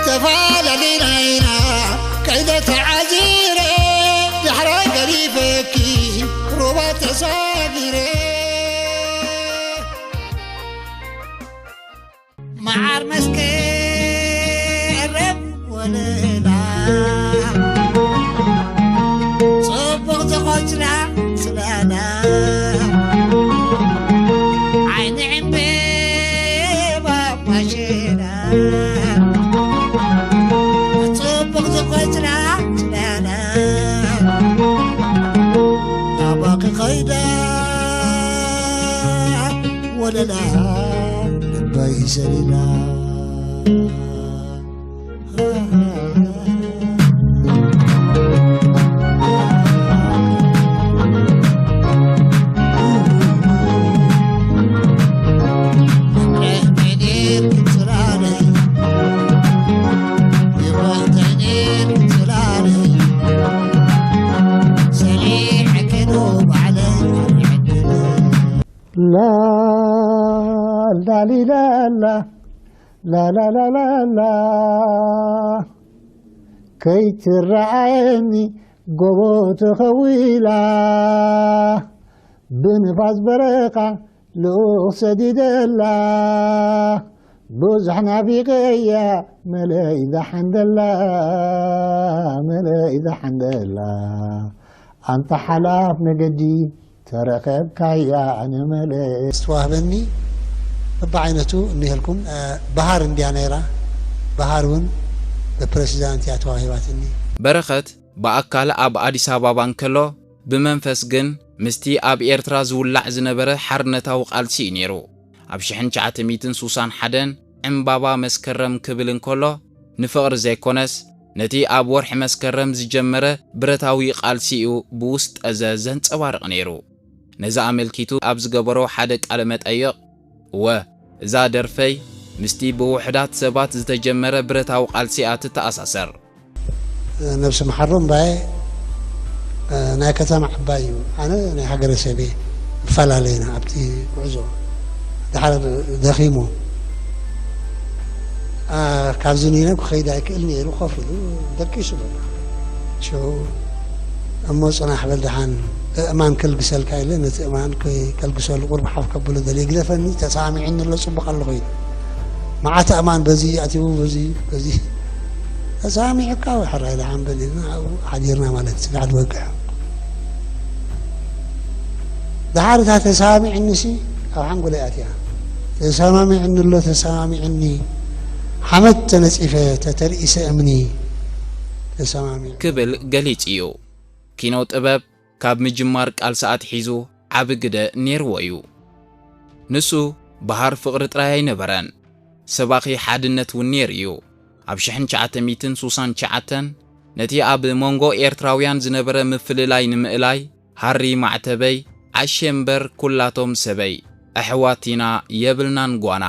ተፈላለና ኢና ከይደ ተዓዚረ፣ ዳሕራይ ገዲፈኪ ሩባ ተሳጊረ። መዓር መስከረም ወለላ፣ ጽቡቕ ዝቖጽላ ጽላላ፣ ዓይኒ ዕምበባ ማሸላ፣ ጽቡቕ ዝቖጽላ ጽላላ፣ ናባኺ ኸይዳ ወለላ ልበይ ሰሊላ። ላላሊላላ ላላላላላ ከይትረኣየኒ ጎቦ ተኸዊላ ብንፋስ በረኻ ልኡኽ ሰዲደላ ብዙሕ ናፊቐያ መለይ ዝሓንደላ መለይ ዝሓንደላ ኣንታ ሓላፍ መገዲ ተረኸብካያ ኣነ መለ ዝተዋህበኒ በብዓይነቱ እኒሀልኩም። እ፣ በሃር እንድያ ነይራ። በሃር እውን ብፕሬዚዳንት እያ ተዋሂባትኒ። በረኸት ብኣካል ኣብ ኣዲስ ኣበባ እንከሎ፣ ብመንፈስ ግን ምስቲ ኣብ ኤርትራ ዝውላዕ ዝነበረ ሓርነታዊ ቃልሲ እዩ ነይሩ። ኣብ ሽሕን ትሽዓተ ሚእትን ስሳን ሓደን ዕምባባ መስከረም ክብል እንከሎ፣ ንፍቕሪ ዘይኮነስ፣ ነቲ ኣብ ወርሒ መስከረም ዝጀመረ ብረታዊ ቃልሲ እዩ ብውስጠዘ ዘንጸባርቕ ነይሩ። ነዚ ኣመልኪቱ ኣብ ዝገበሮ ሓደ ቃለ መጠይቕ፣ እወ፣ እዛ ደርፈይ ምስቲ ብውሑዳት ሰባት ዝተጀመረ ብረታዊ ቃልሲ እያ ትተኣሳሰር። ነብሲ መሓሮ እምባየ፣ እ፣ ናይ ከተማ ዕባይ እዩ። ኣነ ናይ ሃገረ ሰቤ እፈላለ ኢና ኣብቲ ጉዕዞ። ድሓር ደኺሙ። ኣ፣ ካብዚ ንነብ ክኸይድ ኣይክእልን እየ ኢሉ ኮፍ ኢሉ ደቂሱ በቃ። ሽዑ እሞ ጽናሕ በል ደሓን እእማን ከልግሰልካ ኢለ ነቲ እእማን ከ-፣ ከልግሰሉ ቁሩብ ሓፍ ከብሎ ደልየ ግደፈኒ፣ ተሰማሚዑኒ ኣሎ፣ ጽቡቕ ኣለኹ ኢሉ። መዓት ኣእማን በዚ ኣትዩ፣ በዚ፣ በዚ። ተሰማሚዕካ ወይ ሕራይ ደሓን በል ኢልና ኣብኡ ሓዲርና ማለት ስጋዕ ዝወግሕ። ደሓር እታ ተሰማሚዕኒሲ ኣብ ሓንጎለይ ኣትያ። ተሰማሚዕኒ ኣሎ፣ ተሰማሚዕኒ። ሓመድ ተነጺፈ፣ ተተርኢሰ እምኒ። ተሰማሚዕ። ክብል ገሊጹ እዩ። ኪኖ ጥበብ ካብ ምጅማር ቃልሲ ኣትሒዙ ዓቢ ግደ ኔርዎ እዩ። ንሱ በሃር ፍቕሪ ጥራይ ኣይነበረን፣ ሰባኺ ሓድነት እውን ኔሩ እዩ። ኣብ ሽሕን ትሽዓተ ሚእትን ስሳን ትሽዓተን ነቲ ኣብ መንጎ ኤርትራውያን ዝነበረ ምፍልላይ ንምእላይ፣ ሃሪ ማዕተበይ፣ ዓሼ እምበር ኩላቶም ሰበይ፣ ኣሕዋት ኢና የብልናን ጓና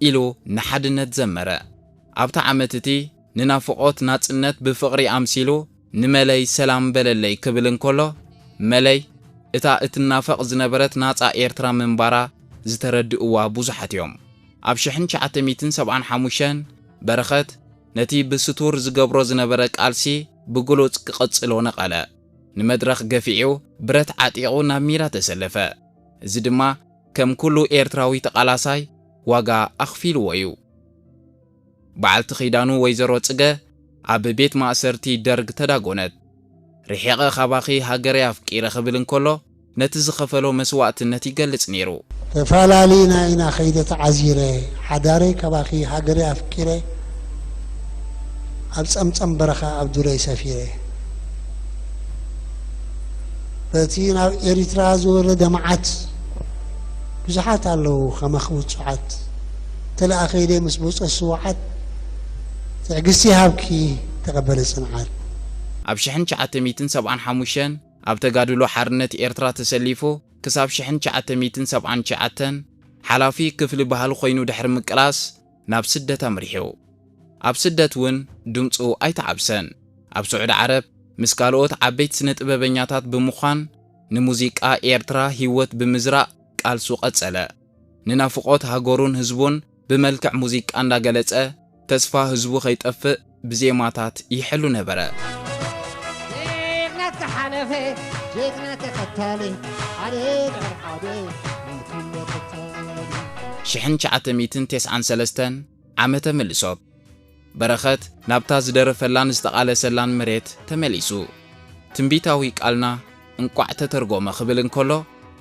ኢሉ ንሓድነት ዘመረ። ኣብቲ ዓመት እቲ ንናፍቖት ናጽነት ብፍቕሪ ኣምሲሉ ንመለይ ሰላም በለለይ ክብል እንከሎ፣ መለይ እታ እትናፈቕ ዝነበረት ናጻ ኤርትራ ምንባራ ዝተረድእዋ ብዙሓት እዮም። ኣብ ሽሕን ትሽዓተ ሚእትን ሰብዓን ሓሙሽተን በረኸት ነቲ ብስቱር ዝገብሮ ዝነበረ ቃልሲ ብግሉጽ ክቕጽሎ ነቐለ። ንመድረኽ ገፊዑ ብረት ዓጢቑ ናብ ሚዳ ተሰለፈ። እዚ ድማ ከም ኩሉ ኤርትራዊ ተቓላሳይ ዋጋ ኣኽፊልዎ እዩ። በዓልቲ ኺዳኑ ወይዘሮ ጽገ ኣብ ቤት ማእሰርቲ ደርግ ተዳጎነት። ርሒቐ ካባኺ ሃገረይ ኣፍቂረ ክብል እንከሎ ነቲ ዝኸፈሎ መስዋእትነት ይገልጽ ነይሩ። ተፋላሊና ኢና ኸይደ ተዓዚረ፣ ሓዳረይ ካባኺ ሃገረይ ኣፍቂረ፣ ኣብ ጸምጸም በረኻ ኣብ ዱረይ ሰፊረ። በቲ ናብ ኤሪትራ ዝወረደ መዓት ብዙሓት ኣለዉ ከማኺ ውጹዓት። ተለኣ ኸይደ ምስ ብጾ ስውዓት ትዕግስቲ ይሃብኪ ተቐበለ ጽንዓት። ኣብ ሽሕን ትሽዓተ ሚእትን ሰብዓን ሓሙሽተን ኣብ ተጋድሎ ሓርነት ኤርትራ ተሰሊፉ ክሳብ ሽሕን ትሽዓተ ሚእትን ሰብዓን ትሽዓተን ሓላፊ ክፍሊ ባህሊ ኮይኑ ድሕሪ ምቅላስ ናብ ስደት ኣምሪሑ። ኣብ ስደት እውን ድምጹ ኣይተዓብሰን። ኣብ ስዑዲ ዓረብ ምስ ካልኦት ዓበይቲ ስነ ጥበበኛታት ብምዃን ንሙዚቃ ኤርትራ ህይወት ብምዝራእ ቃልሱ ቀጸለ። ንናፍቖት ሃገሩን ህዝቡን ብመልክዕ ሙዚቃ እንዳገለጸ ተስፋ ህዝቡ ከይጠፍእ ብዜማታት ይሕሉ ነበረ። ጀግና ተሓለፈ ጀግና ተኸታሊ ሓደ ድሕሪ ሓደ ሞት ይመርታል። ሽሕን ትሽዓተ ሚእትን ተስዓን ሰለስተን ዓመተ ምልሶት በረኸት ናብታ ዝደረፈላን ዝተቓለሰላን መሬት ተመሊሱ። ትንቢታዊ ቃልና እንቋዕ ተተርጎመ ክብል እንከሎ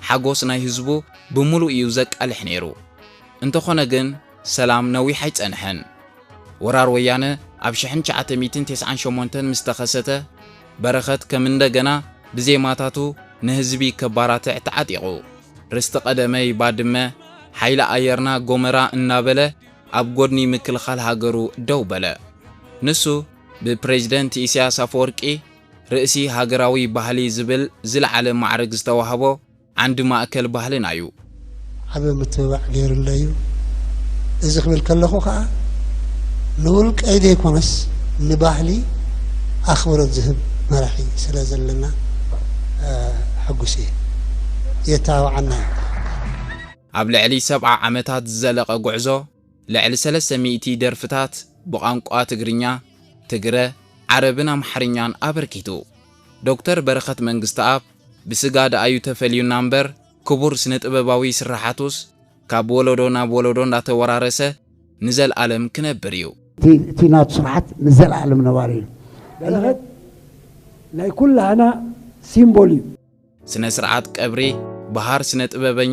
ሓጎስ ናይ ህዝቡ ብምሉእ እዩ ዘቃልሕ ነይሩ። እንተኾነ ግን ሰላም ነዊሕ ኣይጸንሐን። ወራር ወያነ ኣብ ሽሕን ትሽዓተ ሚእትን ተስዓን ሸሞንተን ምስ ተኸሰተ በረኸት ከም እንደገና ብዜማታቱ ንህዝቢ ከባራትዕ ተዓጢቑ። ርስቲ ቀደመይ ባድመ፣ ሓይሊ ኣየርና ጎመራ እናበለ ኣብ ጎድኒ ምክልኻል ሃገሩ ደው በለ። ንሱ ብፕሬዝደንት ኢሳያስ ኣፈወርቂ ርእሲ ሃገራዊ ባህሊ ዝብል ዝለዓለ ማዕርግ ዝተዋህቦ ዓንዲ ማእከል ባህልና እዩ። ዓቢ ምትብባዕ ገይሩለ እዩ። እዚ ክብል ከለኹ ከዓ ንውልቀይ ዘይኮነስ ንባህሊ ኣኽብሮት ዝህብ መራሒ ስለ ዘለና ሕጉስ እየ። የተባብዓና እዩ። ኣብ ልዕሊ ሰብዓ ዓመታት ዝዘለቐ ጉዕዞ ልዕሊ ሰለስተ ሚእቲ ደርፍታት ብቋንቋ ትግርኛ፣ ትግረ፣ ዓረብን ኣምሓርኛን ኣበርኪቱ። ዶክተር በረኸት መንግስተኣብ ብስጋ ደኣዩ ተፈልዩና እምበር ክቡር ስነ ጥበባዊ ስርሓቱስ ካብ ወለዶ ናብ ወለዶ እንዳተወራረሰ ንዘልኣለም ክነብር እዩ። እቲ ናቱ ስርሓት ንዘለኣለም ነባሪ እዩ። በረኸት ናይ ኩላህና ሲምቦል እዩ። ስነ ስርዓት ቀብሪ በሃር ስነ ጥበበኛ